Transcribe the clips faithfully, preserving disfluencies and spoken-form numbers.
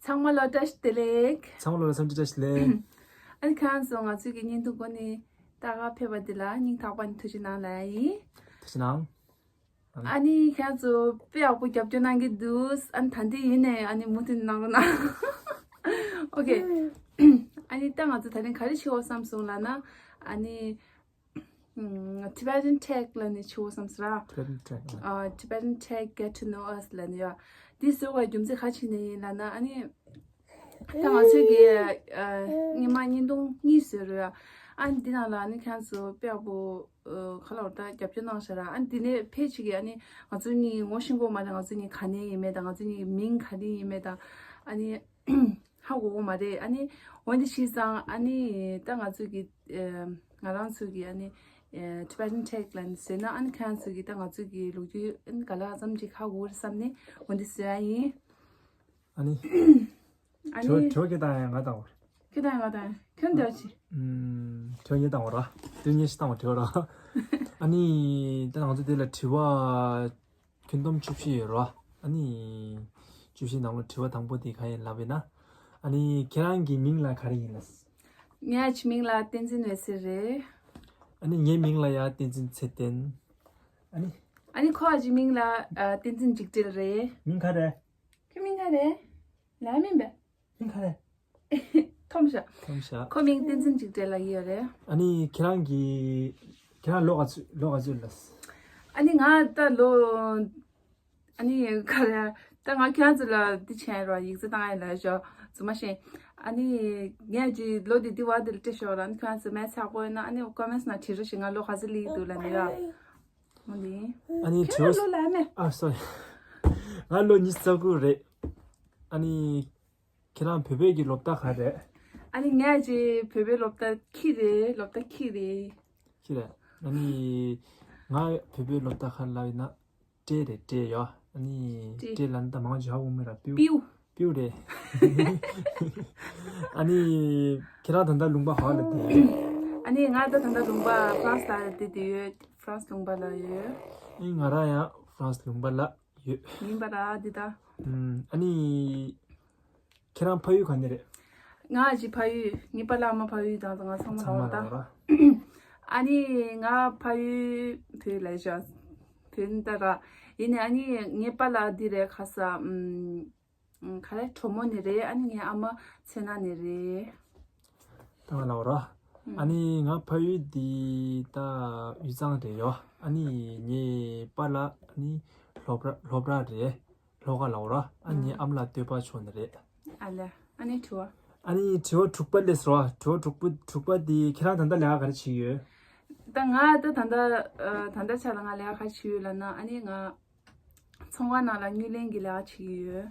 ཚང་མ་ལ་བཀྲ་ཤིས་བདེ་ལེགས། ཚང་མ་ལ་འཚམས་འདྲི་བཀྲ་ཤིས་བདེ་ལེགས། ཨ་ནི་ཁྱེད་རང་ཚོ་ང་ཚོའི་གི་བརྙན་ཐུང་སྒོ་ནས་ལྟ་ག་ཕེབས་པ་འདི་ལ་སྙིང་ཐག་པ་ནས་ཐུགས་རྗེ་གནང་ལབ་ཡ་ཡིན། ཐུགས་རྗེ་གནང་། ཨ་ནི་ཁྱེད་རང་ཚོ་དཔེ་ཡག་པོ་རྒྱབ་སྐྱོར་གནང་གི་འདུག་ཨ་ནི་ད་ལྟའི་ཡུན་ནས་ཨ་ནི་མུ་མཐུད་གནང་རོགས་གནང་། ཨོ་ཁེ། ཨ་ནི་ད་ང་ཚོ་ད་རིང་ག་རེ་བྱེད་འོ་བསམ་སོང་ལབ་ན། ཨ་ནི། ཨམ། Tibetan Tech ལབ་ནས་བྱེད་འོ་བསམ་སོང་ར། Tibetan Tech ལབ། ཨ། Tibetan Tech Get to Know Us ལབ་ནས་ཡོད། འདི་བཟོ་བའི་རྒྱུ་མཚན་ག་ཅི་ནས་ཡིན་ལབ་ན། ཨ་ནི། ད་ང་ཚོས་ཀྱི་ཨ། སྔོན་མ་བརྙན་ཐུང་གཉིས་བཟོས་རེད། ཨ་ནི་འདི་ནང་ལ་ཨ་ནི་ཁྱེད་ཚོ་དཔེ་ཡག་པོ་ཨ། ག་ལ་བར་ད་རྒྱབ་སྐྱོར་གནང་ཤག་ར། ཨ་ནི་འདི་ནས་ཕལ་ཆེར་གྱི་ཨ་ནི་ང་ཚོ་གཉིས་ངོ་ཤེས་ཀྱི་ཡོད་མ་རེད། ང་ཚོ་གཉིས་ག་ནས་ཡིན་མིན་དང་ང་ཚོ་གཉིས་མིང་ག་རེ་ཡིན་མིན་དང་ཨ་ནི་ཧ་གོ་གི་ཡོད་མ་རེད། ཨ་ནི་འོན་ཏེ་བྱས་ཙང་ཨ་ནི་ད་ང་ཚོ་གི་ཨ། ང་རང་ཚོ་གི་ཨ་ནི་ཨ། Tibetan Tech ལབ་ནས་བཟོས་ན་ཨ་ནི་ཁྱེད་ཚོ་གི་ད་ང་ཚོ་གི་ལོ་རྒྱུས་ཨ་ནི་ག་ལ་ཙམ་ཅིག་ཧ་གོ་གི་རེད་བསམ་ནས་འོན་ཏེ་བཟོས་ཡ་ཡིན། ཨ་ནི། ཨ་དྲི་བ་ནི། དྲི་བ་སྐད་བཏང་ཡ་ང་བཏང་བ། སྐད་བཏང་ཡ་ང་བཏང་ཡ། ཁྱོད་འདི་ཅི། ཨམ། དྲི་བ་ངས་བཏང་བ་ར། དུས་ངས་ཤི་བཏང་བ་དྲི་བ་ར། ཨ་ནི། ད་ང་ཚོ་དེ་ལ་དྲི་བ་ཁྱོན་བསྡོམས་བཅུ་བཞི་ཡོད་ར། ཨ་ནི། བཅུ་བཞི་ནང་ལ་དྲི་བ་དང་པོ་དེ་ག་ཡིན་ལབ་ཡིན་ན། ཨ་ནི་ཁྱེད་རང་གི་མིང་ལ་ག་རེ་ཡིན་ལབ། ངའི་མིང་ལ་བསྟན་འཛིན་འོད་ཟེར་རེད། ཨ་ནི་ངའི་མིང་ལ་ཡ་བསྟན་འཛིན་ཚེ་བརྟན། ཨ་ནི། ཨ་ནི་ཁོ་ཨ་ཅི་མིང་ལ་ཨ། བསྟན་འཛིན་འཇིགས་བྲལ་རེད། མིང་ག་རེ། ཁྱོད་མིང་ག་རེ། ལ་མིན་པས། མིང་ག་རེ། ཐོམ་ཤ། ཐོམ་ཤ། ཁོ་མིང་བསྟན་འཛིན་འཇིགས་བྲལ་ལབ་ཀྱི་ཡོད་རེད། ཨ་ནི་ཁྱེད་རང་གི་ཁྱེད་རང་ལོ་ག་ཚོད་ལོ་ག་ཚོད་ལ། ཨ་ནི་ང་ད་ལོ། ཨ་ནི་ག་རེ། ད་ང་ཁྱེད་རང་ཚོ་ལ་འདི་བྱས་རོགས། ཡིག་ཚད་བཏང་ཡ་ལ་ཞོག་རྫུན་མ་བཤད། ཨ་ནི་ངས་ཀྱི་ལོ་འདི་འདི་བ་འདི་ལ་སྤྲད་ཞོག་ར། ཨ་ནི་ཁྱེད་རང་ཚོ་མེད་ཚགས་པོ་ཡོད་ན་ཨ་ནི་ཀོ་མེན་སི་ནང་བྲིས་རོགས་ཞེས། ང་ལོ་ག་ཚོད་སླེབས་འདུག་ལབ་ནི་ར། འོ་འདི། ཨ་ནི་ཁྱེད་དྲི་བ། ལོ་ལ་མེད། ཨ། སོ་རི། ང་ལོ་ཉི་ཤུ་རྩ་དགུ་རེད། ཨ་ནི། ཁྱེད་རང་བོད་པའི་གི་སློབ་གྲྭ་ག་རེད། ཨ་ནི་ངས་ཀྱི་བོད་པའི་སློབ་གྲྭ་ཁྱི་རེད། སློབ་གྲྭ་ཁྱི་རེད། ཁྱི་རེད། ཨ་ནི་ང་བོད་པའི་སློབ་གྲྭ་ག་རེ་ལབ་ཡིན་ན། ཏྲེ་རེད། ཏྲེ་ཡོ། ཨ་ནི་ཏྲེ། ཏྲེ་ལབ་ན་ད་མང་ཆེ་ཧ་གོ་མེད་ར། པིའུ། པིའུ། པིའུ་རེད། ཨ་ནི་ཁྱེད་རང་ད་ལྟ་ལུང་པ་ག་ལ་བསྡད། ཨ་ནི་ང་ད་ད་ལྟ་ལུང་པ་ཧྥ་རན་སི་ལ་བསྡད་དེ་ཡོད། ཧྥ་རན་སི་ལུང་པ་ལ་ཡོད། ཨ་ནི་ང་རང་ཡང་ཧྥ་རན་སི་ལུང་པ་ལ་ཡོད། ཡིན་པ་ར་འདི་ད། ཨམ། ཨ་ནི། ཁྱེད་རང་ཕ་ཡུལ་ག་ནས་རེད། ང་ཅི་ཕ་ཡུལ་ངའི་པཱ་ལགས་ཨ་མ་ཕ་ཡུལ་དང་ང་ཚང་མ་ཚང་མ་ལ་ལ་ད། ཨ་ནི་ང་ཕ་ཡུལ་བོད་ལ་བཞག་བོད་ནི་ད་ར། ཡིན་ནའི་ཨ་ནི་ངའི་པཱ་ལགས་འདི་རེད་ཁ་ས། ཨམ། ག་རེ། གྲོ་མོ་ནས་རེད། ཨ་ནི་ངའི་ཨ་མ་མཚོ་སྣ་ནས་རེད། ད་ང་ལ་བ་ར། ཨ་ནི་ང་ཕ་ཡུལ་འདི་ད་དབུས་གཙང་རེད་ཡོ། ཨ་ནི་ངའི་པཱ་ལགས་ཨ་ནི་སློབ་གྲྭ་སློབ་གྲྭ་རེད། ལྷོ་ཁ་ལ་བ་ར། ཨ་ནི་ཨ་མ་ལགས་སྟོད་པ་ཕྱོགས་ནས་རེད། ཨ་ལས། ཨ་ནི་དྲི་བ། ཨ་ནི་དྲི་བ་དྲུག་པ་ལས་ར། དྲི་བ་དྲུག་པ་དྲུག་པ་འདི་ཁྱེད་རང་ད་ལྟ་ལས་ཀ་ག་རེ་བྱེད་ཡོད། ད་ང་ད་ད་ལྟ་ཨ། ད་ལྟ་ཆ་ལ་ང་ལས་ཀ་ག་རེ་བྱེད་ཡོད་ལབ་ན། ཨ་ནི་ང་ཚོང་ཁང་ནང་ལ་དངུལ་ལེན་གྱི་ལས་ཀ་བྱེད་ཀྱི་ཡོད།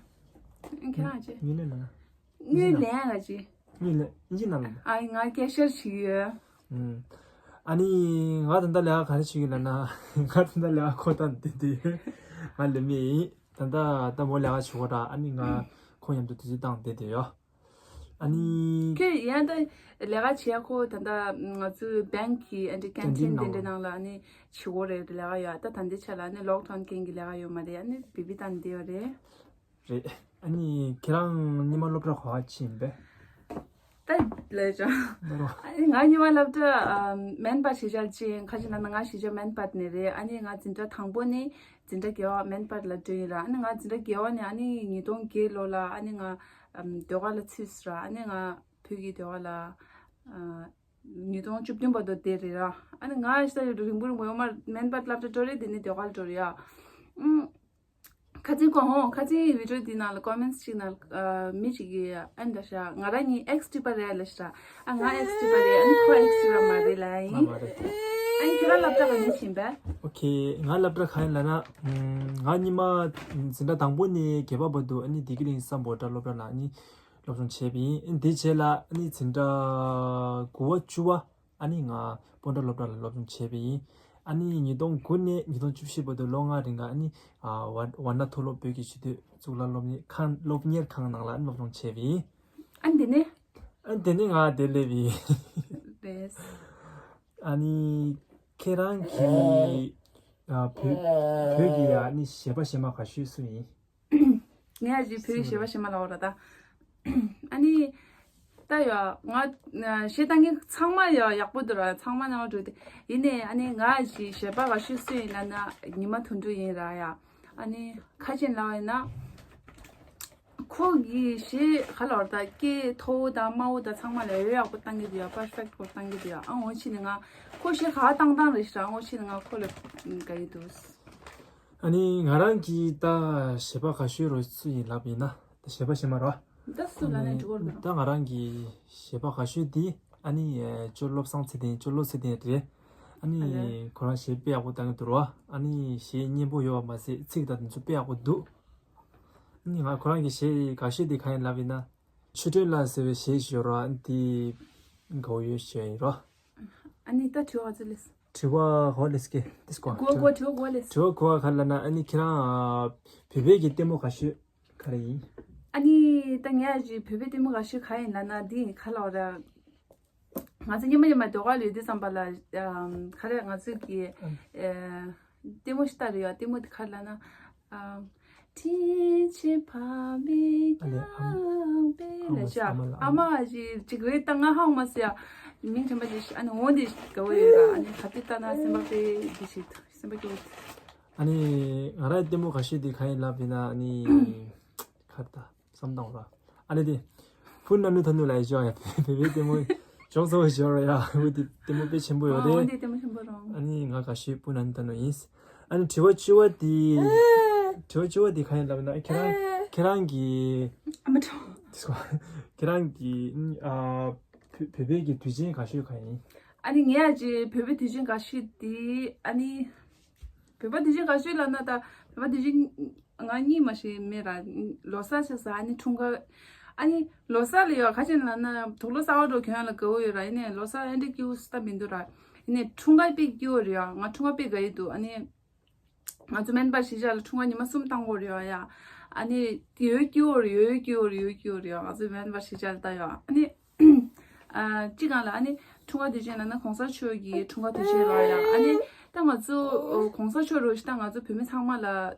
ཨ་ཁྱེད་རང་ཅི། དངུལ་ལེན་ལ། དངུལ་ལེན་ལ་ཅི། དངུལ་ལེན་ཨིན་ཇི་ནང་ལ། ཨ་ང་ཀེ་ཤར་བྱེད་ཀྱི་ཡོད། ཨུམ། ཨ་ནི་ང་ད་ལྟ་ལས་ཀ་ག་རེ་བྱེད་ཀྱི་ལབ་ན། ང་ད་ལྟ་ལས་ཀ་ཁོ་ད་བསྡད་དེ་ཡོད། ང་ལས་མེད་ཡིན། ད་ལྟ་ད་མོ་ལས་ཀ་བྱེད་གོ་ད། ཨ་ནི་ང་ཁོ་མཉམ་དུ་དུས་ཚོད་བཏང་བསྡད་དེ་ཡོད། ཨ་ནི། ཁྱོད་ཡང་ད་ལས་ཀ་བྱེད་ཡ་ཁོ་ད་ལྟ་ང་ཚོའི་བེང་གི་ཨ་འདྲ་ཀེན་ཊིན་དེ་འདྲ་ནང་ལ་ཨ་ནི་བྱེད་གོ་རེད། ལས་ཀ་ཡ་ད་ད་འདི་ཆ་ལ་ཨ་ནི་ལོག་ཌའུན་རྐྱེན་གྱིས་ལས་ཀ་ཡོད་མ་རེད། ཨ་ནི་བི་བི་བཏང་བསྡད་ཡོད་རེད། རེད། ཨ་ནི་ཁྱེད་རང་ཉི་མ་སློབ་གྲྭ་ག་པར་ཕྱིན་པས། ད་ལས་ཀྱང་། ཨ་ནི་ང་ཉི་མ་སློབ་གྲྭ་མན་པ་གཞིས་ཆགས་ཅན་ཁ་ཅིག་ན་ན་ང་གཞིས་ཆགས་མན་པ་ནས་རེད། ཨ་ནི་ང་འཛིན་གྲྭ་དང་པོ་ནི་འཛིན་གྲྭ་རྒྱལ་བ་མན་པ་ལ་འགྲོ་ཡིན་ར། ཨ་ནི་ང་འཛིན་གྲྭ་རྒྱལ་བ་ནས་ཨ་ནི་ཉིས་སྟོང་བརྒྱད་ལོ་ལ་ཨ་ནི་ང་ཟློས་གར་ལ་ཚུད་སོང་ར། ཨ་ནི་ང་བོད་ཀྱི་ཟློས་གར་ལ་ཉིས་སྟོང་བཅུ་བདུན་བར་དུ་བསྡད་རེད་ར། ཨ་ནི་ང་ཤ་རིང་པོ་རིང་པོ་ཡོད་མ་མན་པ་སློབ་གྲྭ་འགྲོ་རེད། དེ་ནས་ཟློས་གར་འགྲོ་རེད་ཡ། ཨུམ། ཁ་ཅིག་གོ་ཧོ། ཁ་ཅིག་བི་ཌི་ཡོ་འདི་ནང་ལ་ཀོ་མེན་ཊི་ཅིག་ནང་ལ་མི་ཅིག་གིས་ཨ་འདྲ་ཤ་ང་རང་གཉིས་ཨེག་སི་གྲིབ་པ་རེད་ལབ་ཤ། ཨ་ང་ཨེག་སི་གྲིབ་པ་རེད། ཨ་ནི་ཁོ་ཨེག་སི་གྲིབ་པ་མ་རེད་ལབ་ཡིན། མ་མ་རེད། ཨ་ནི་ཁྱེད་རང་སློབ་གྲྭ་ག་ནས་ཕྱིན་པས། ཨོ་ཁེ། ང་སློབ་གྲྭ་ག་ཡིན་ལབ་ན། ང་ཉི་མ་འཛིན་གྲྭ་དང་པོ་ནས་བརྒྱད་པ་བར་དུ་ཨ་ནི་བདེ་སྐྱིད་གླིང་སམ་བྷོ་ཊ་སློབ་གྲྭ་ལ་ཨ་ནི་སློབ་སྦྱོང་བྱས་པ་ཡིན། ཨ་ནི་དེ་རྗེས་ལ་ཨ་ནི་འཛིན་གྲྭ་དགུ་པ་བཅུ་པ། ཨ་ནི་ང་སྤོན་ཊ་སློབ་གྲྭ་ལ་སློབ་སྦྱོང་བྱས་པ་ཡིན། ཨ་ནི་ཉིས་སྟོང་དགུ་ནས་ཉིས་སྟོང་བཅུ་བཞི་བར་དུ་ལོ་ལྔ་རིང་ལ་ཨ་ནི་ཨ་ཝ་ཝཱ་ཎ་ཐོ་སློབ་བོད་ཀྱི་ཆོས་སྡེ་གཙུག་ལག་སློབ་གཉེར་ཁང་སློབ་གཉེར་ཁང་ནང་ལ་སློབ་སྦྱོང་བྱས་པ་ཡིན། ཨ་ནི་དེ་ནས། ཨ་ནི་དེ་ནས་ང་དེ་སླེབས་པ་ཡིན། རེད། ཨ་ནི་ཁྱེད་རང་གི་ཨ་བོད་བོད་ཀྱི་ཨ་ནི་གཞས་པ་གཞས་མ་ག་ཤོས་སུ་ཡིན། ངས་ཨ་ཅི་བོད་ཀྱི་གཞས་པ་གཞས་མ་ལ་འོ་ར་ད། ཨ་ནི་ད་ཡ་ང་གཞས་བཏང་མཁན་ཚང་མ་ཡ་ཡག་པོ་འདུག་ར། ཚང་མ་ནང་འགྲོ་དེ་ཡིན་ནའི་ཨ་ནི་ང་གཞས་གཞས་པ་ག་ཤོད་སུ་ཡིན་ལབ་ན་ཉི་མ་དོན་གྲུབ་ཡིན་ར་ཡ། ཨ་ནི་ཁ་ཆེན་ལབ་ཡིན་ན། ཁོ་གི་གཞས་ག་ལ་བར་ད་སྐད་མཐོ་བོ་དང་དམའ་བོ་དང་ཚང་མ་ལ་འོས་ཡག་པོ་བཏང་གི་འདུག་ཡ། པར་ཕེག་པོ་བཏང་གི་འདུག་ཡ། ཨ་འོ་ཕྱི་ནས་ང་ཁོ་གཞས་ག་བཏང་བཏང་རེད་ཤག་ཨ་འོ་ཕྱི་ནས་ང་ཁོ་ལ་དགའ་ཡི་འདུག་ཨ་ནི་ང་རང་གི་ད་གཞས་པ་ག་ཤོད་རོ་སུ་ཡིན་ལབ་ཡིན་ན་ད་གཞས་པ་གཞས་མ་རོ། ད་སུ་ལ་ནས་འགྲོ་བར་ད་ང་རང་གི་གཞས་པ་ག་ཤོད་འདི་ཨ་ནི་ཅོ་བློ་བཟང་ཚེ་བརྟན། ཅོ་བློ་ཚེ་བརྟན་རེད། ཨ་ནི་ཁོ་རང་གཞས་དཔེ་ཡག་པོ་བཏང་གི་འདུག་རོ། ཨ་ནི་གཞས་སྙན་པོ་ཡོད་པ་མ་ཟད་ཚིག་དང་དེ་ཚོ་དཔེ་ཡག་པོ་འདུག་ཨ་ནི་ང་ཁོ་རང་གི་གཞས་ག་ཤོད་འདི་ག་ཡིན་ལབ་ཡིན་ན། ཆོས་སྒྲོན་ལགས་ཟེར་བའི་གཞས་ཤིག་ཡོད་ར། འདི་དགའ་བོ་ཡོད་ཞེས་ཡིན་རོ། ཨ་ནི་ད་དྲི་བ་ཚོ་ལེས། དྲི་བ་གོ་ལེས་ཀེ་དིས་གོ་གོ་གོ་དྲི་བ་གོ་ལེས། དྲི་བ་གོ་བ་ག་ལ་ན་ཨ་ནི་ཁྱེད་རང་བོད་པའི་གི་ལྟད་མོ་ག་ཤོད་ག་རེ་ཡིན། ཨ་ནི་ད་ངས་ཨ་ཅི་བོད་པའི་ལྟད་མོ་ག་ཤོད་ག་ཡིན་ལབ་ན་འདི་ཡིན་ག་ལ་བ་ར། ང་ཚོ་ཉི་མ་ཉི་མ་ཟློས་གར་ལས་དུས་ཙམ་པ་ལ་ཨམ་ག་རེ་ང་ཚོ་གི་ཨ་ལྟད་མོ་ཞིག་ལྟ་རེད་ཡ། ལྟད་མོ་དེ་ག་རེ་ལབ་ན་ཨམ་དྲིན་ཆེན་ཕ་མེས་ཨ་ལས་ཨམ་ཀྱང་པེ་ཨ་ལ་མ་ཤ་ཨ་མ་ལ་ཨ་མ་ཨ་ཅི་ཅིག་རེད་ད། ང་ཧང་མ་སི་ཡ་མིང་དྲན་པ་ཅིག་ཨ་ནི་འོང་དེ་དགའ་བོ་ཡོད་ར། ཨ་ནི་ག་དུས་ལྟ་ན་སེམས་པ་དཔེ་འདི་ཞིག་སེམས་པ་སྐྱོ་བོ། ཨ་ནི་ང་རའི་ལྟད་མོ་ག་ཤོད་དེ་ག་ཡིན་ལབ་ཡིན་ན་ཨ་ནི་ག་རེ་ད། བསམ་བཏང་ར། ཨ་ལེ་དེ། ཕུ་ན་ནུ་ཐ་ནུ་ལ་ཡི་ཅོ་ཡ་བེ་བེ་ལྟད་མོ་ཅོག་ཚོ་ཞོར་ཡ་འུ་དེ་ལྟད་མོ་དཔེ་ཆེན་པོ་ཡོད་ཨ་འོ་རེད། དེ་ལྟད་མོ་ཆེན་པོ་རང་ཨ་ནི་ང་ག་ཤོད་ཕུ་ན་ནུ་ཐ་ནུ་ཡིན། ཨ་ནི་དྲི་བ་བཅུ་བ་དེ། དྲི་བ་བཅུ་བ་དེ་ག་ཡིན་ལབ་ན་ཁྱེད་རང་ཁྱེད་རང་གི་ཨ་མ་ཁྲོ། ཁྱེད་རང་གི་ཨ་བོད་བོད་པའི་གི་དུས་ཆེན་ག་ཤོད་ག་ཡིན། ཨ་ནི་ངས་ཨ་ཅེ་བོད་པའི་དུས་ཆེན་ག་ཤོད་དེ་ཨ་ནི། བོད་པ་དུས་ཆེན་ག་ཤོད་ལབ་ན་ད་བོད་པ་དུས་ཆེན་ང་གཉིས་མ་ཤེས་མེད་ར། ལོ་གསར་ཤ་ས་ཨ་ནི་འཁྲུངས་སྐར། ཨ་ནི་ལོ་གསར་ལ་ཡོད་ག་ཅན་ལབ་ན་དུག་ལོ་གསར་བ་འགྲོ་ཁྱོད་ལ་དགའ་བོ་ཡོད་ར། ཡིན་ནའི་ལོ་གསར་ཨེ་འདྲ་སྐྱིད་པོ་སུ་ལྟ་མི་འདུག་ར། ཡིན་ནའི་འཁྲུངས་སྐར་དཔེ་སྐྱིད་པོ་རེད་ཡ། ང་འཁྲུངས་སྐར་དཔེ་དགའ་ཡི་འདུག་ཨ་ནི་ང་ཚོ་སྨན་པ་གཞིས་ཆགས་ལ་འཁྲུངས་སྐར་ཉི་མ་གསུམ་བཏང་དགོས་རེད་ཡ། ཨ་ནི་ཡོད་སྐྱིད་པོ་རེད་ཡོད་སྐྱིད་པོ་རེད་ཡོད་སྐྱིད་པོ་རེད་ཡ། ང་ཚོ་སྨན་པ་གཞིས་ཆགས་ལ་ལྟ་ཡོད་ཨ་ནི། ཨ་ཅི་གང་ལ་ཨ་ནི་འཁྲུངས་སྐར་དུས་ཆེན་ལབ་ན་གོང་ས་མཆོག་གི་འཁྲུངས་སྐར་དུས་ཆེན་རེད་ཡ། ཨ་ནི་ད་ང་ཚོ་གོང་ས་མཆོག་རེད་ཤི་ད་ང་ཚོ་བོད་མི་ཚང་མ་ལ།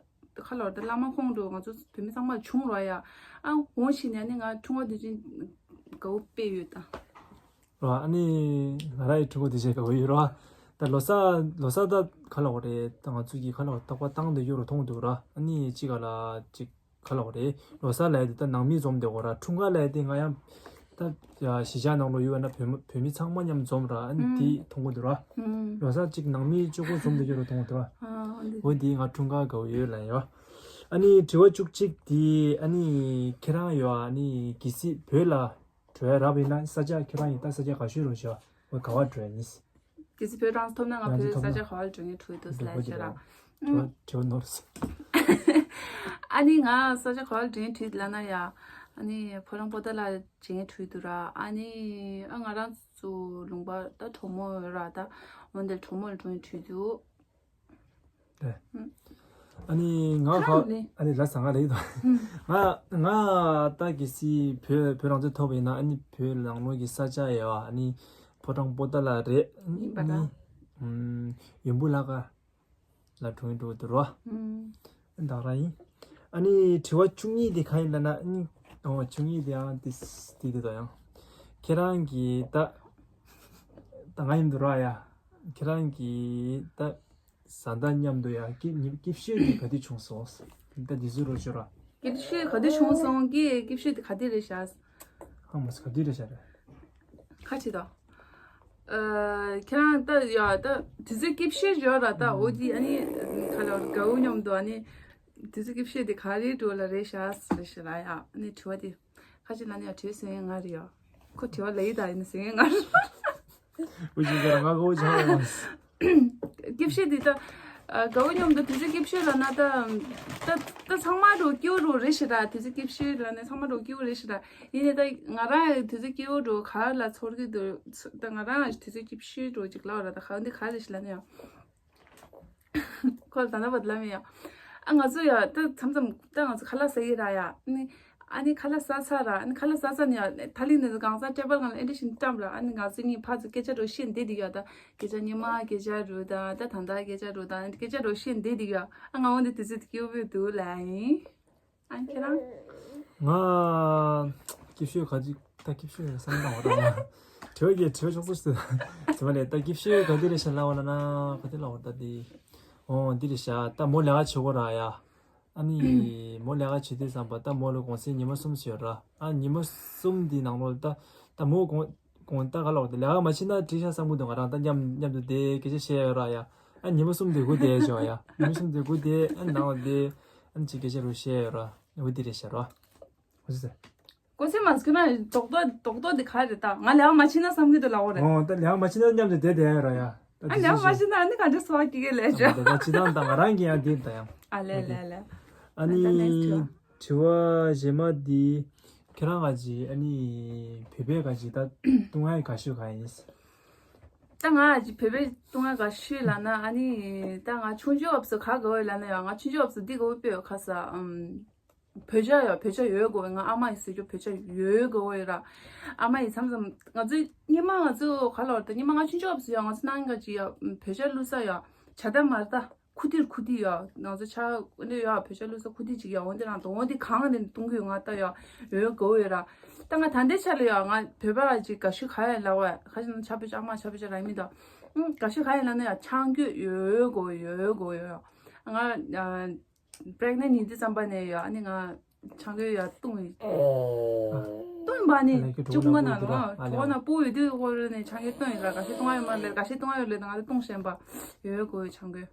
ཁ་ལོར་ད་བླ་མ་ཁོང་འགྲོ་ང་ཚོ་བོད་མི་ཚང་མ་བྱུང་རོགས་ཡ། ཨ་འོང་ཕྱིན་ནས་ནི་ང་འཁྲུངས་པ་དུས་ཆེན་དགའ་བོ་དཔེ་ཡོད་ད། རོ་ཨ་ནི་ང་ར་ཡི་འཁྲུངས་པ་དུས་ཆེན་དགའ་བོ་ཡོད་རོ། ད་ལོ་གསར་ལོ་གསར་ད་ཁ་ལོ་རེད་ད་ང་ཚོ་གི་ཁ་ལོ་རྟག་པ་བཏང་དུ་ཡོད་རོ་མཐོང་འདུག་ར། ཨ་ནི་ཅི་ག་ལ་ཅིག་ཁ་ལོ་རེད་ལོ་གསར་ལ་ཡ་དེ་ད་ནང་མི་འཛོམས་དེ་གོ་ར། འཁྲུངས་སྐར་ལ་ཡ་དེ་ང་ཡང་། ད་ཡ་གཞིས་ཆགས་ནང་ལོ་ཡོད་ན་བོད་མི་བོད་མི་ཚང་མ་མཉམ་འཛོམས་ར་ཨ་ནི་དེ་མཐོང་གི་འདུག་ར། ལོ་གསར་གཅིག་ནང་མི་གཅིག་པོ་འཛོམས་དེ་ཡོད་ར་མཐོང་གི་འདུག་ར། འོ་དེ་ང་འཁྲུངས་སྐར་དགའ་བོ་ཡོད་ལ་ཡོད། ཨ་ནི་དྲི་བ་བཅུ་གཅིག་དེ་ཨ་ནི་ཁྱེད་རང་ཡོད་ཨ་ནི་གལ་སྲིད་བོད་ལ་འགྲོ་ཡ་རབ་ཡིན་ན་ས་ཆ་ཁྱེད་རང་ཡིན་ད་ས་ཆ་ག་ཤོད་རོ་ཞོ་འོ་ག་བ་འགྲོ་ཡ་ཡིན། གལ་སྲིད་བོད་རང་ཐོབ་ན་ང་རང་ཚོ་བོད་ཐོབ་ས་ན་ཆ་ག་བ་ལ་འགྲོ་ངེས་འགྲོ་ཡི་འདུག་ལ་འགྲོ་ཤ་ར། དྲི་བ་དྲི་བ་ནོར་སོང་། ཨ་ནི་ང་ས་ཆ་ག་བ་ལ་འགྲོ་ངེས་འགྲོ་ཡི་ལ་ན་ཡ། ཨ་ནི་ཕོ་རང་པོ་ཏ་ལ་འགྲོ་ངེས་འགྲོ་ཡི་འདུག་ར། ཨ་ནི་ཨ་ང་རང་ཚོ་ལུང་པ་ད་གྲོ་མོ་ཡོད་ར་ད་འོན་ཏེ་གྲོ་མོ་ལ་འགྲོ་ངེས་འགྲོ་ཡི་འདུག་ཨ་ནི་ང་ཁ་ཁ་ཨ་ནི་ལ་ས་ང་ལ་ཡིན་དང་ང་ང་ད་གི་སི་བོད་བོད་རང་བཙན་ཐོབ་ཡིན་ན་ཨ་ནི་བོད་ནང་ལོགས་ཀྱི་ས་ཆ་ཡ་ཨ་ནི་ཕོ་བྲང་པོ་ཏ་ལ་རེད་ཨ་ནི་ཡིན་པ་ཨ་ནི་ཡོན་བུ་ལ་ཀ་ལ་གྲོང་འགྲོ་དུ་རོ། ད་ར་ཡིན། ཨ་ནི་དྲི་བ་བཅུ་གཉིས་དེ་ག་ཡིན་ལ་ན་ཨ་ནི་ཨོ་བཅུ་གཉིས་དེ་ཡང་དེ་དེ་དེ་དང་ཡང་ཁྱེད་རང་གི་ད་ད་ང་ཡིན་དུ་ར་ཡ་ཁྱེད་རང་གི་ད། བཟའ་ཟླ་མཉམ་དུ་ཡང་སྐྱིད་སྐྱིད་ཤོས་དེ་ག་དུས་བྱུང་སོང་། ད་དེ་ཚོའི་རོ་ཤོར་ར། སྐྱིད་ཤོས་ག་དུས་བྱུང་སོང་གི་སྐྱིད་ཤོས་དེ་ག་དུས་རེད་ཤག་ཧ་མ་སི་ག་དུས་རེད་ཤག་རེད། ཁ་ཆེ་ད། ཨ་ཁྱེད་རང་ད་ཡ་ད་དུས་ཚོད་སྐྱིད་ཤོས་ཡོད་ར་ད་འོ་དེ་ཨ་ནི་ཁ་ལ་དགའ་བོ་མཉམ་དུ་ཨ་ནི་དུས་ཚོད་སྐྱིད་ཤོས་དེ་ག་རེ་འགྲོ་ལ་རེད་ཤག་རེད་ཤག་ར་ཡ་ཨ་ནི་དྲི་བ་དེ་ཁ་ཆེ་ལ་ནི་ཡ་དྲི་བ་སེང་ང་རེད་ཡ། ཁོ་དྲི་བ་ལ་ཡི་ད་ཡིན་ན་སེང་ང་རེད། འུ་ཅི་ཟེར་ང་གོ་ཆགས་ཡོང་། སྐྱིད་ཤོས་འདི་ད། དགའ་བོ་མཉམ་དུ་དུས་ཚོད་སྐྱིད་ཤོས་ལ་ན་ད། ད་ད་ཚང་མ་འགྲོ་སྐྱིད་པོ་རེད་ཤི་ད་དུས་ཚོད་སྐྱིད་ཤོས་ལ་ནི་ཚང་མ་འགྲོ་སྐྱིད་པོ་རེད་ཤི་ད། ཡིན་ནའི་ད་ང་རང་ཡང་དུས་ཚོད་སྐྱིད་པོ་འགྲོ་ག་ལ་ཚོར་གི་འདུག་ད་ང་རང་ཡང་དུས་ཚོད་སྐྱིད་ཤོས་འགྲོ་ཅིག་ལབ་ར་ད་ག་འདི་ག་རེད་ཤི་ལ་ནི་ཡང་། ཁོ་ལ་ད་ལྟ་བར་ལབ་མི་ཡོང་། ཨ་ང་ཚོ་ཡ་ད་མཚམས་མཚམས་ད་ང་ཚོ་ཁ་ལག་ཟ་ཡི་ར་ཡ་ནི། ཨ་ནི་ཁ་ལག་ཟ་ཚར་ར་ཨ་ནི་ཁ་ལག་ཟ་ཚར་ནི་ཡ་ཐ་ལིང་ནས་གང་ཟག་ཊེ་བལ་གང་ལ་ཨེ་འདྲ་ཞིག་བཀྲམ་ར་ཨ་ནི་ང་ཚོ་གཉིས་ཕར་ཚུར་སྐད་ཆ་རོ་བཤད་བསྡད་འདུག་ཡ་ད་སྐད་ཆ་ཉི་མ་སྐད་ཆ་རུ་ད་ད་ད་ད་སྐད་ཆ་རུ་ད་ཨ་ནི་སྐད་ཆ་རོ་བཤད་བསྡད་འདུག་ཡ་ཨ་ང་འོན་ཏེ་དུས་ཚོད་དེ་སྐྱིད་པོ་འདུག་ལ་ཡིན། ཨ་ཁྱེད་རང་། ང་། སྐྱིད་ཤོས་ག་དུས་ད་སྐྱིད་ཤོས་ཡིན་བསམ་བློ་བཏང་བ་དང་། དྲི་བ་གི་དྲི་བ་ཆོག་པོ་ཞིག་ཟེར་བ་རེད། ད་སྐྱིད་ཤོས་ག་དུས་རེད་ཤག་ལབ་པ་ན་ག་དུས་ལབ་པ་ད་དེ། ཨོ་འདི་རེད་ཤག་ད་མོ་ལས་ཀ་བྱེད་དགོས་ར་ཡ། ཨ་ནི་མོ་ལས་ཀ་བྱེད་དུས་ཙམ་པ་ད་མོ་ལ་གུང་སེང་ཉི་མ་གསུམ་ཞིག་ཡོད་ར། ཨ་ཉི་མ་གསུམ་འདི་ནང་ལོགས་ད་ད་མོ་གུང་གུང་ད་ག་ལབ་དེ་ལས་ཀ་མ་བྱེད་ན་འགྲིག་ཤག་བསམ་གི་འདུག་ང་རང་ད་མཉམ་མཉམ་དུ་དེ་སྐད་ཆ་བཤད་ཡོད་ར་ཡ། ཨ་ཉི་མ་གསུམ་དེ་སྒུག་བསྡད་ཤག་ཡ། ཉི་མ་གསུམ་དེ་སྒུག་བསྡད། ཨ་ནང་ལ་དེ་ཨ་ནི་ཅིག་སྐད་ཆ་རུ་བཤད་ཡོད་ར། འོ་འདི་རེད་ཤག་ར། འོ་ཟེར། ཀོ་སི་མ་སྐྱོ་ན་རྡོག་རྡོག་རྡོག་རྡོག་འདི་ག་རེད་ད། ང་ལས་ཀ་མ་བྱེད་ན་བསམ་གྱི་འདུག་ལབ་པ་རེད། ཨོ་ད་ལས་ཀ་མ་བྱེད་ན་མཉམ་དུ་བསྡད་བསྡད་ཡ་ར་ཡ། ད་ཨ་དེ་ལས་ཀ་མ་བྱེད་ན་ཨ་ནི་ག་འདྲ་ཚོར་བ་སྐྱེ་གི་ལས་ཨ་ཆོག་ད་ད་ཅི་དང་ད་ང་རང་གི་ཡང་འདི་ད་ཡང་། ཨ་ལས་ལས་ལས། ཨ་ནི་ད་next དྲི་བ་གཞན་མ་འདི་ཁྱེད་རང་ག་ཅི་ཨ་ནི་བོད་པའི་ག་ཅི་ད་བཏུང་ཡ་དགའ་ཤོས་ག་ཡིན། ད་ང་ཅི་བོད་པའི་བཏུང་ཡ་དགའ་ཤོས་ལབ་ན་ཨ་ནི་ད་ང་ཆུང་ཆུང་སྐབས་སུ་ག་དགའ་བོ་ལབ་ན་ཡང་ང་ཆུང་ཆུང་སྐབས་སུ་འདི་དགའ་བོ་དཔེ་ཡོད་ཁ་ས་ཨམ། བོད་ཇ་ཡོད། བོད་ཇ་ཡོད་དགོས། ང་ཨ་མ་ཡིས་བཟོས་རྒྱུ་བོད་ཇ་ཡོད་དགོས་ཡོད་ར། ཨ་མ་ཡིས་མཚམས་མཚམས་ང་ཚོའི་སྙེ་མ་ང་ཚོ་ག་ལོར་ད་སྙེ་མ་ང་ཆུང་ཆུང་སྐབས་སུ་ཡོད། ང་ཚོ་ནང་ག་ཅི་ཡོད་བོད་ཇ་བླུགས་ས་ཡོད། ཇ་ད་མར་ད་ཁུ་ཐིར་ཁུ་ཐིར་ཡོད། ང་ཚོ་ཇ་འདི་ཡོད་བོད་ཇ་བླུགས་ས་ཁུ་ཐིར་ཅིག་ཡོད། འོ་འདི་རང་དང་འོ་འདི་གང་འདི་བཏུང་གི་ཡོད། ང་ད་ཡོད་ཡོད་དགོས་ཡོད་ར། ད་ང་ད་ལྟའི་ཆ་ལ་ཡོད་ང་བོད་པ་ཅིག་དགའ་ཤོས་ག་ཡ་ལབ་བས་ག་ཅི་ན་ཇ་བོད་ཇ་ཨ་མ་ཇ་བོད་ཇ་རང་མི་ད། ཨུམ་དགའ་ཤོས་ག་ཡ་ལབ་ན་ཡོད་ཆང་གོས་ཡོད་དགོས་ཡོད་དགོས་ཡོད། ང་pregnant ཡིན་དུས་ཙམ་པ་ནས་ཡོད་ཨ་ནི་ང་ཆང་གོས་ཡོད་བཏུང་ཡོད། བཏུང་པ་ནི་ཨ་ལས་ཀྱི་གྲོགས་ཅུང་མ་ན་ལོ་ཨ་གྲོགས་ན་པོ་ཡོད་དུས་ཧོར་ནས་ཆང་གོས་བཏུང་ཡོད་ལ་ག་ཤེད་བཏུང་ཡོད་མ་ལས་ག་ཤེད་བཏུང་ཡོད་ལས་ང་ལ་བཏུང་ཤེས་པ་ཡོད་དགོས་ཡོད་ཆང་གོས།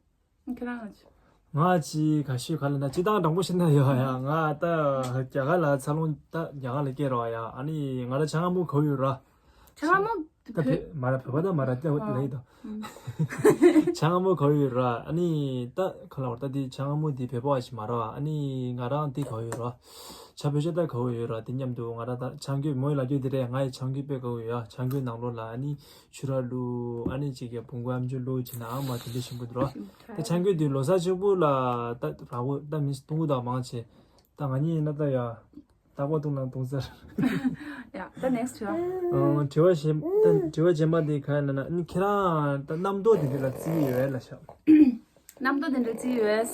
ཁྱེད་རང་ང་ཅི། ང་ཅི་ག་ཤོད་ག་ལ་ན་ཅི་དང་དྲང་པོ་བཤད་ན་ཡོད་ཡ། ང་ད་རྒྱ་གར་ལ་འཚར་ལོངས་ད་རྒྱ་གར་ལ་སྐྱེས་རོགས་ཡ། ཨ་ནི་ང་ལ་ཆང་མོ་གོ་ཡོད་ར། ཆང་མོ་ད་བོད་མ་ར་བོད་པ་ད་མ་ར་ད་ལ་ཡི་ད། ཆང་མོ་གོ་ཡོད་ར། ཨ་ནི་ད་ག་ལ་བར་ད་དེ་ཆང་མོ་དེ་བོད་པ་བ་ཞིག་མ་ར། ཨ་ནི་ང་རང་དེ་གོ་ཡོད་ར། ཆ་བོད་ཆ་ད་གོ་ཡོད་ར། དེ་མཉམ་དུ་ང་ར་ད་ཆང་གོས་མོའི་ལ་གོས་དེ་རེད། ང་ཡི་ཆང་གོས་དཔེ་གོ་ཡོད་ཡ། ཆང་གོས་ནང་ལོགས་ལ་ཨ་ནི་ཆུ་ར་བླུགས། ཨ་ནི་ཅིག་གི་བོང་གུ་ཨམ་ཅོག་བླུགས་བྱས་ན་ཨ་མ་དེ་འདྲ་ཞིམ་པོ་འདུག་ར། ད་ཆང་གོས་དེ་ལོ་གསར་གཅིག་པུ་ལ་ད་ར་གོ་ད་མི་སྟོང་གུ་དང་མང་ཆེ་ད་ང་གཉིས་ཡིན་ན་ད་ཡ། ད་གོ་ཏུང་ནང་ཏུང་ཟེར། ཡ་ད་next དྲི་བ། ཨང་དྲི་བ་གཞན་ད་དྲི་བ་རྗེས་མ་དེ་ག་ཡིན་ན་ཨ་ནི་ཁྱེད་རང་ད་རྣམ་རྟོག་དེ་འདྲ་ལ་བརྩི་ཡི་ཡོད་ལ་ཤག་རྣམ་རྟོག་དེ་འདྲ་བརྩི་ཡི་ཡོད།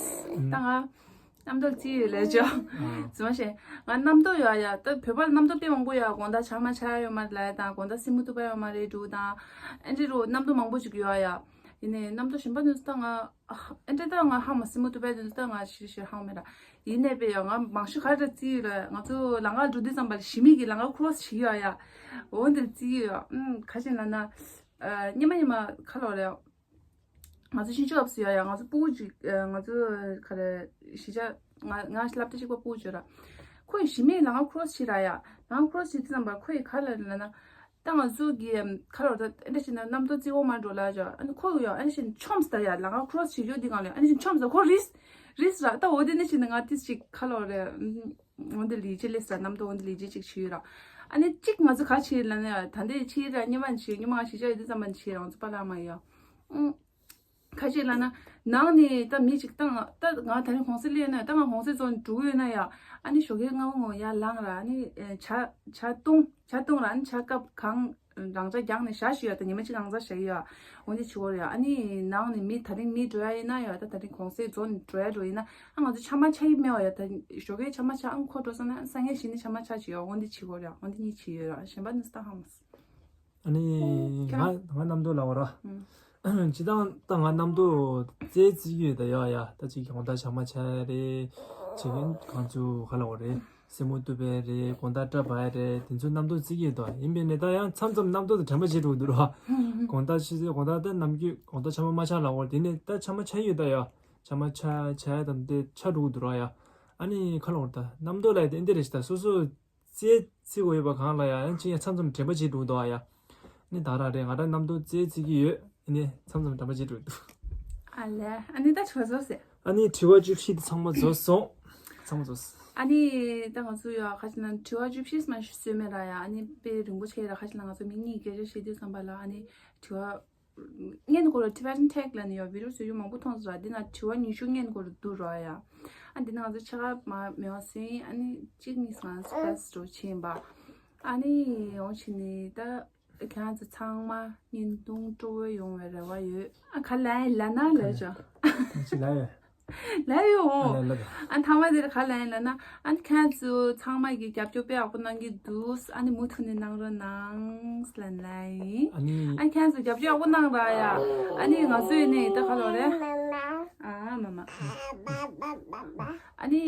ད་ང་རྣམ་རྟོག་བརྩི་ཡི་ཡོད་ལས་ཅོ། ཙི་མ་ཤེས་ང་རྣམ་རྟོག་ཡོད་ཡ། ད་བོད་པ་ལ་རྣམ་རྟོག་དཔེ་མང་པོ་ཡོད། དགོང་དག་ཇ་མ་ཇ་ཡོད་མ་རེད་ལབ་ཡ་དང་དགོང་དག་སེན་མོ་གཏུབ་པ་ཡོད་མ་རེད་འདུག་དང་ཨེ་འདྲ་རུ་རྣམ་རྟོག་མང་པོ་ཅིག་ཡོད་ཡ། ཡིན་ནའི་རྣམ་རྟོག་གཞན་པ་ནི་ད་ང་ཨ་ཨེ་འདྲ་ད་ང་ཧ་མ་སེན་མོ་གཏུབ་པའི་དུས་ད་ང་ཞེ་ཞེ་ཧང་མེད་ར། ཡིན་ནའི་པས་ཡ་ང་མང་ཤོས་ག་རེ་བརྩི་ཡོད་ལ་ང་ཚོ་ལམ་ཁ་འགྲོ་དུས་ཙམ་པ་ལ་ཞི་མི་གི་ལམ་ཁ་cross་བྱེད་ཡོད་ཡ། འོ་འདིར་བརྩི་ཡོད་ཡ། ཨུམ་ག་ཅི་ལབ་ན་ཨ་སྙེ་མ་སྙེ་མ་ཁ་ལོ་རེད། ང་ཚོ་ཤིང་ཆུ་ཨབ་སུ་ཡོད་ཡ། ང་ཚོ་སྤུ་གུ་ཅིག་ཨ་ང་ཚོ་ག་རེ་གཞིས་ཆགས་ང་ང་སློབ་གྲྭ་གཅིག་པ་སྤུ་གུ་ཅིག་ཡོད་ར། ཁོ་ཡི་ཞི་མི་ལམ་ཁ་cross་བྱེད་ར་ཡ། ལམ་ཁ་cross་བྱེད་དུས་ཙམ་པ་ཁོ་ཡི་ག་ལ་ལབ་ན། ད་ང་ཚོ་གི་ཁ་ལོ་ད་ཨེ་འདྲ་ཞིག་ན་རྣམ་རྟོག་བརྩི་འོང་མ་འགྲོ་ལ་ཅོ། ཨ་ནི་ཁོ་ཡོད་ཨ་ནི་ཞིག་མཆོངས་ད་ཡ། ལམ་ཁ་cross་བྱེད་རྒྱུ་འདི་གང་ལ་ཨ་ནི་ཞིག་མཆོངས་ད་ཁོ་རིས་རིས་ར། ད་འོ་དེ་ནི་ཞིག་ན་ང་ཏིས་ཅིག་ཁ་ལོ་རེ་འོན་ཏེ་ལི་ཅི་ལེ་ས་རྣམ་རྟོག་འོན་ཏེ་ལི་ཅི་ཅིག་བྱེད་ཡོད་ར། ཨ་ནི་གཅིག་ང་ཚོ་ག་བྱེད་ལ་ནི་ད་འདི་ཕྱི་ར་སྙེ་མ་བྱེད་སྙེ་མ་ང་ཞིག་ཅག་ཡོད་དུས་ཙམ་པ་བྱེད་རང་ཚོ་པ་ལགས་མ་ཡོད། ཨུང་། ཁ་ཤས་ལབ་ན་ནང་ནས་ད་མི་གཅིག་ད་ང་ད་ང་ད་རིང་གུང་སེང་སླེབས་ན་ད་ང་གུང་སེང་རྫོང་འགྲོ་གི་ཡོད་ན་ཡ། ཨ་ནི་ཞོགས་ཀའི་སྔ་པོ་ངོ་ཡར་ལངས་ར། ཨ་ནི་ཨེ་ཇ་ཇ་བཏུང་ཇ་བཏུང་ར། ཨ་ནི་ཇ་ཀབ་གང་རང་ཇ་རྒྱག་ནས་བཞག་ཤི་ཡ། ད་ཉི་མ་གཅིག་རང་ཇ་བཞག་གི་ཡ། འོ་འདི་བྱེད་དགོས་རེད་ཡ། ཨ་ནི་ནང་ནས་མི་ད་རིང་མི་འགྲོ་ཡ་ཡིན་ན་ཡ། ད་ད་རིང་གུང་སེང་རྫོང་འགྲོ་ཡ་འགྲོ་ཡིན་ན་ཨ་ང་ཚོ་ཆ་མ་ཆ་ཡི་མེད་བ་ཡ། ད་ཞོགས་ཀའི་ཆ་མ་ཆ་ཨ་ཁོ་འགྲོ་སོང་ན་ཨ་སང་ཉིན་གཞི་ནས་ཆ་མ་ཆ་བྱེད་ཡ། འོ་འདི་བྱེད་དགོས་རེད་ཡ། འོ་འདི་གཉིས་བྱེད་ཡོད་ཡ། གཞན་པ་ནི་སྟག་ཧ་མ་སོང་། ཨ་ནི་ང་ང་རྣམ་རྟོག་ལབ་པ་ར། སྤྱི་བཏང་ད་ང་རྣམ་རྟོག་རྩེ་རྩིས་ཡོད་ད་ཡ་ཡ། ད་ཅིག་གི་དགོང་དག་ཇ་མ་ཇ་རེད། ཅིག་གི་གང་ཚུ་ག་ལབ་དགོས་རེད། སེན་མོ་གཏུབ་པ་རེད། དགོང་དག་སྐྲ་བབས་རེད། དེ་ཚོ་རྣམ་རྟོག་རྩེ་གི་ཡོད་ད། ཡིན་པས་ནི་ད་ཡང་མཚམས་མཚམས་རྣམ་རྟོག་དང་དྲན་པ་བརྗེད་འགྲོ་གི་འདུག་ར། དགོང་དག་ཕྱི་ཚེས་དགོང་དག་ད་ནམ་རྒྱུན་དགོང་དག་ཇ་མ་མ་ཇ་ལབ་དགོས་རེད། དེ་ནས་ད་ཇ་མ་ཇ་ཡོད་ད་ཡ། ཇ་མ་ཇ་ཇ་ཡ་དང་དེ་ཆ་འགྲོ་གི་འདུག་ར་ཡ། ཨ་ནི་ག་ལབ་དགོས་རེད། ད་རྣམ་རྟོག་ལབ་ཡ་དེ་འདི་རེད་ཤག་ད་སོ་སོ། རྩེ་རྩིས་དགོས་ཡོད་པ་གང་ལ་ཡ། ཡང་ཅིག་ཡང་མཚམས་མཚམས་དྲན་པ་བརྗེད་འགྲོ་འདུག་ཨ་ཡ། ནི་ད་ར་རེད། ང་རང་རྣམ་རྟོག་རྩེ་རྩིས་ཀྱི་ཡོད། ནི་མཚམས་མཚམས་དྲན་པ་བརྗེད་འགྲོ་འདུག་ཨ་ལས། ཨ་ནི་ད་དྲི་བ་རྫོགས་ཟེར། ཨ་ནི་དྲི་བ་བཅུ་བཞི་དེ་ཚང་མ་རྫོགས་སོང་། ཚང་མ་རྫོགས། ཨ་ནི་ད་ང་ཚོ་ཡ་ཁ་ཅིག་ན་དྲི་བ་བཅུ་བཞི་མ་ཞུ་སྲོལ་མེད་ར་ཡ། ཨ་ནི་དཔེ་རིང་པོ་ཆེ་ར། ཁ་ཅིག་ན་ང་ཚོ་མི་གཉིས་སྐད་ཆ་བཤད་དུས་ཙམ་པ་ལ་ཨ་ནི་དྲི་བ། སྔོན་གོ་ལ་Tibetan Tech ལ་ནི་ཡོད་བི་ཌིའོ་བཟོ་རྒྱུ་མང་པོ་མཐོང་ཟེར་ར། འདི་ན་དྲི་བ་ཉི་ཤུ་སྔོན་གོ་ལ་འདུག་ར་ཡ། ཨ་འདི་ན་ང་ཚོ་ཆ་ག་མ་མེད་པ་སེ་ཨ་ནི་གཅིག་གཉིས་སྒང་སི་པེ་སི་འགྲོ་ཕྱིན་པ། ཨ་ནི་ཡོང་ཕྱིན་ནི་ད་ཁྱེད་རང་ཚོ་ཚང་མ་བརྙན་ཐུང་སྤྲོ་བོ་ཡོང་བའི་རེ་བ་ཡོད། ཨ་ག་ལ་ཡིན་ལ་ན་ལས་ཅོ། ཅི་ལ་ཡོད། ལབ་ཡོང་། ཨ་ལ་ལ། ཨ་ནི་ཐ་མ་དེར་ག་ལབ་ཡིན་ལབ་ན། ཨ་ནི་ཁྱེད་ཚོ་ཚང་མ་གིས་རྒྱབ་སྐྱོར་དཔེ་ཡག་པོ་གནང་གི་འདུག་ཨ་ནི་མུ་མཐུད་ནས་གནང་རོགས་གནང་ལབ་ལབ་ཡིན། ཨ་ནི། ཨ་ནི་ཁྱེད་ཚོ་རྒྱབ་སྐྱོར་ཡག་པོ་གནང་ར་ཡ། ཨ་ནི་ང་ཚོ་ཡིན་ནའི་ད་ག་ལབ་རེད། ཨ་མ་མ། ཨ་ནི།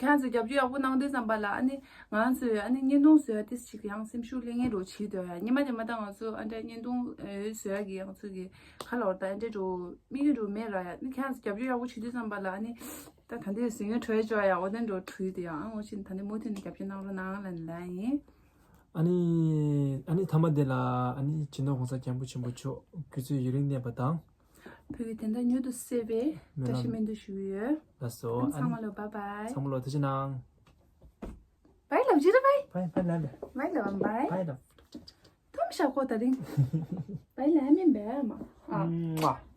ཁྱེད་ཚོ་རྒྱབ་སྐྱོར་ཡག་པོ་གནང་དུས་ཙམ་པ་ལ་ཨ་ནི་ང་ཚོས་ཨ་ནི་བརྙན་ཐུང་བཟོ་ཡ་ཏིས་ཅིག་ཡང་སེམས་ཤུགས་སླེབས་མཁན་འདྲ་བོ་བྱེད་འདུག་ཡ། ཉི་མ་ཉི་མ་ད་ང་ཚོ་ཨ་འདྲ་བརྙན་ཐུང་བཟོ་ཡ་གི་ང་ཚོ་གི་ག་ལབ་ར་ད་ཨ་འདྲ་འདྲ་བོ་དམིགས་ཡུལ་འདྲ་བོ་མེད་ར་ཡ། ཨ་ནི་ཁྱེད་ཚོ་རྒྱབ་སྐྱོར་ཡག་པོ་བྱེད་དུས་ཙམ་པ་ལ་ཨ་ནི་ད་ད་འདི་ཟིན་ཡོན་གྲོས་ཅོ་ཡ་འོ་དེ་འདྲ་བོ་གྲོས་དེ་ཡང་ཨ་ངོ་ཤེས་ད་འདི་མུ་མཐུད་ནས་རྒྱབ་སྐྱོར་གནང་རོགས་གནང་ལབ་ལབ་ཡིན། ཨ་ནི། ཨ་ནི་ཐ་མ་དེ་ལ་ཨ་ནི་སྤྱི་ནོར་༸གོང་ས་༸སྐྱབས་མགོན་ཆེན་པོ་མཆོག་སྐུ་ཚེ་ཡུན་རིང་གནས་པ་དང་། བོད་ཀྱི་བདེན་མཐའ་མྱུར་དུ་གསལ་བའི་བཀྲ་ཤིས་སྨོན་འདུན་ཞུ་གི་ཡོད། ལགས་སོ། ཨ་ནི་ཨ་ཚང་མ་ནི། ལ་བཱའི་བཱའི། ཚང་མ་ལ་ཐུགས་རྗེ་གནང་། བཱའི་ལབ་ཅི་ར་བཱའི། བཱའི་བཱའི་ལབ་ལ། བཱའི་ལབ་བཱའི། བཱའི་ལབ། ཐུམ་ཤ་ཁོ་ད་རིང་། བཱའི་ལབ་མིན་པས་མ། ཨ། ཨུམ།